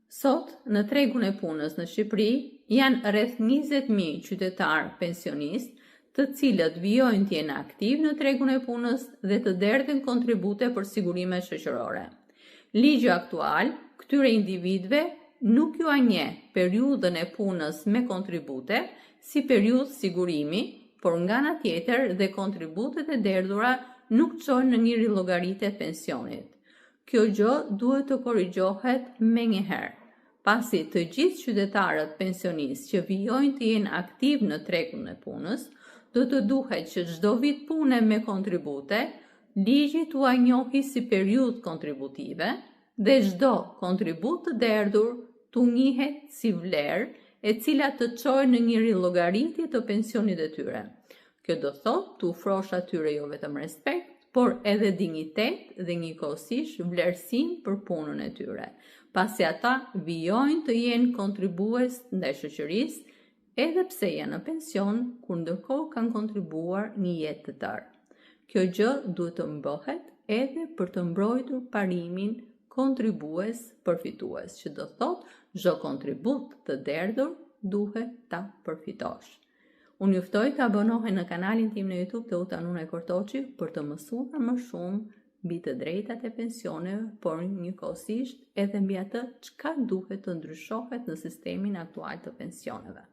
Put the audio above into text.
Sot, në tregun e punës në Shqipëri janë rreth 20.000 qytetarë pensionistë, të cilët vijojnë të jenë aktivë në tregun e punës dhe të derdhin kontribute për sigurimet shoqërore. Ligji aktual këtyre individëve nuk jua njeh periudhën e punës me kontribute si periudhë sigurimi, por nga ana tjetër dhe kontributet e derdhura nuk çojnë në një rillogaritje të pensionit. Kjo gjë duhet të korrigjohet menjëherë, pasi të gjithë qytetarët pensionistë që vijojnë të jenë aktivë në tregun e punës, do të duhet që çdo vit pune me kontribute, ligji t'ua njohë si periudhë kontributive dhe çdo kontribut të derdhur t'u njihet si vlerë e cila të çojë në një rillogaritje të pensionit të tyre. Kjo do thotë t'u ofrosh atyre jo vetëm respekt, por edhe dinjitet dhe njëkohësisht vlerësim për punën e tyre, pasi ata vijojnë të jenë kontribues ndaj shoqërisë edhe pse janë në pension, kur ndërkohë kanë kontribuar një jetë të tërë. Kjo gjë duhet të bëhet edhe për të mbrojtur parimin kontribues përfitues, që do thotë çdo kontribut të derdhur duhet ta përfitosh. Unë ju ftoj të abonoheni në kanalin tim në YouTube Teuta Nunaj Kortoçi për të mësuar më shumë mbi të drejtat e pensioneve, por njëkohësisht edhe mbi atë çka duhet të ndryshohet në sistemin aktual të pensioneve.